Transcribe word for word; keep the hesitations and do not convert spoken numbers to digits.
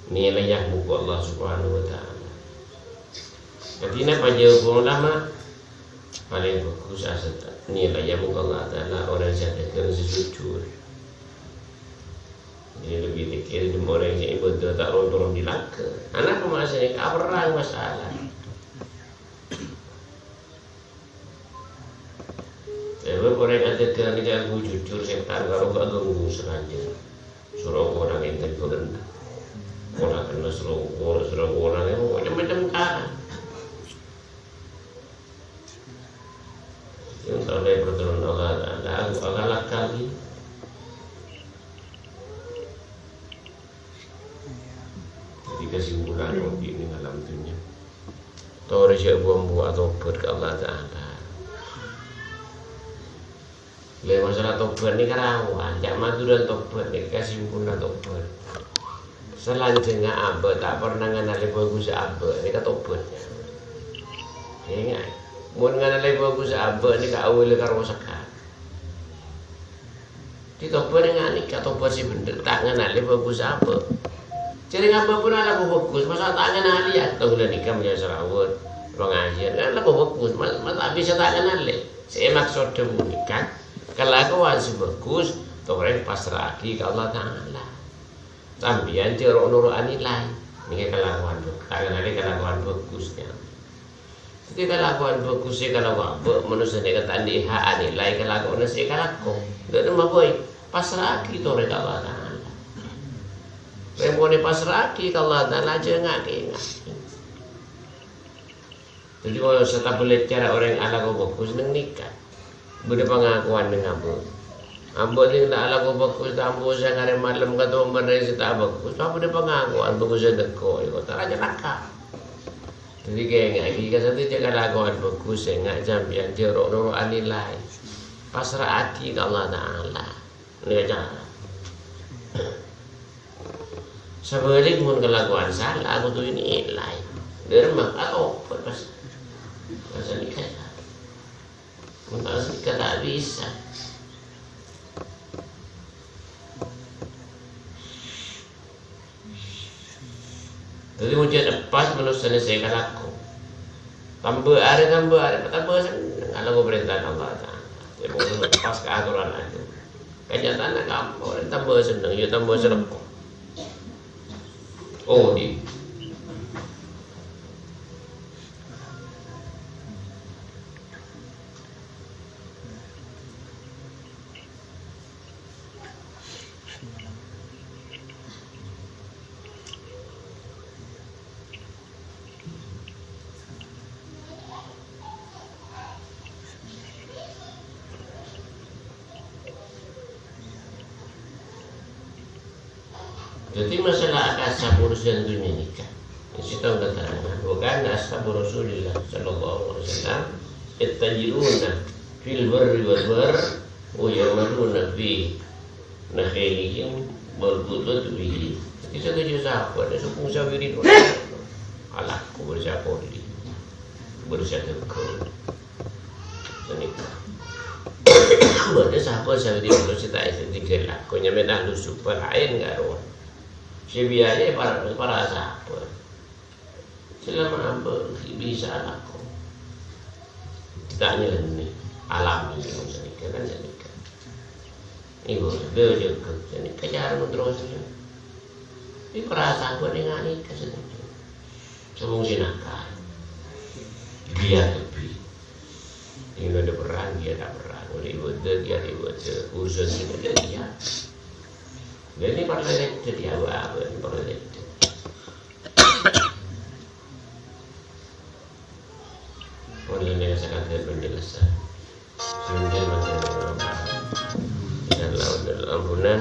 Nilaiya muka Allah Subhanahu wa Ta'ala. Jadi, napa jawab ulama? Paling bagus asal nilaiya muka Allah Ta'ala orang yang dagang sejujur. Jadi, lebih dikir di orang yang ibadah tak rontor di laga. Anak kemasan ini kaperang masalah. Sebab orang yang dagang ini aku jujur, setan kalau gak ganggu sengaja. Suruh orang yang tegur. Orang kena suruh, suruh orang yang macam-macam cara. Yang tahu dari pertolongan Allah Ta'ala, aku akan lakali. Jadi kesimpulan, oh, ini alam dunia. Tore sè buwang-buwang atobhât ka Allah Ta'ala. Lè, masalah tobhât nèka rawan, ca'na Madhurâ tobhât nèka kasimpulan tobhât. Salanjhângnga abâ' ta' parna nganalè bhâghus abâ' nèka tobhât. Èngà', mon nganalè bhâghus abâ' nèka awwâllâ karosakan. Dhi tobhât èngà' nèka tobhât sè bhendher, ta' nganalè bhâghus abâ'. Jhârèng abâ' pon alako bhâghus, masa ta' nganalè ya, tong ghulâ nèka mèja sarawet, pangajiyân, kan alako bhâghus, ma-, ma-, ta' bisa ta' nganalè. Sè èmaksodhâ panèka, kalakowan sè bhâghus, torè pasra'aghi ka Allah Ta'ala. Sampèyan jhâ' ro'-noro'a nilai. Nèka kalakowan bhâ-, ta' nganalè kalakowan bhâghus, ya. Dhâddhi kalakowan bhâghus sè kalako abâ', manossa nèka ta' andi' hak anilai kalakowanna sè èkalako. Dhâddhi mabâi, pasra'aghi torè ka Allah Ta'ala. Rèng pon èpasra'aghi ka Allah Ta'ala, jhâ' nga'-kèngà'. Dhâddhi, kalau sè ta' bâlâjhâr orèng alako bhâghus neng nèka, bâdâ pangakowan neng abâ'. Abâ' neng ta' alako bhâghus, ta' ambu sè ngarè malem, katombhâna sè ta' bhâghus, ta' bâdâ pangakowan bhâghus sè dhâgghâ, ya, ta' rajâ naka. Dhâddhi, kènga'aghi, ka satèya kalakowan bhâghus, sè nga' sampèyan jhâ' ro'-noro'a nilai. Pasra'aghi ka Allah Ta'ala. Nèka cara. Sabhâligghâ, mon kalakowan sala, kodhu ènilai. Dhâremma, atobhât, pas. Pas nèka. Mon ta' nèka ta' bisa. Dhâddhi, mon jhâ' pas manossana sè èkalako. Tambâ arè, tambâ arè, tambâ senneng alako parèntana Allah Ta'ala. Sè pokokna pas ka atoran agama. Kanyata'anna kampung, tambâ senneng, ya tambâ salèko. Oh, di. Dhâddhi, masalah akasab urusan dhunnya nèka, sè tao katerrangan, wa kana ashabu Rasulillah sallallahu alaihi wasallam yattajiruna fil barri wal bahr wa ya'maluna fi nakhailihim wal qutut bihi. Dhâddhi, sadhâjâ sahabat, sè sokong sawiri, alako bârâ' sè apoli, bârâ' sè dhâgghâng. Sanèka. Bâdâ sahabat sawiri bârâ' sè ta' èsè tinggal lako, nyamana ahlu sufa laèn karo. Sè biaya para, para sahabat. Selama hamba bisa lako. Ditanya ini, alami sanèka kan sanèka. Ibu, beliau juga sanèka cara menterusnya. Ini perasaan buat dengan ini sanèka. Sambung sinakan. Dia lebih. Ini ada perang, dia tak perang. Ada ibadah, dia ada ibadah. Urusan ini ada dia. Jadi parlè jadi apa-apa, ini parlè jadi. Pun ini saya katakan penjelasan. Sehingga masalah apa? Insyaallah, ampunan.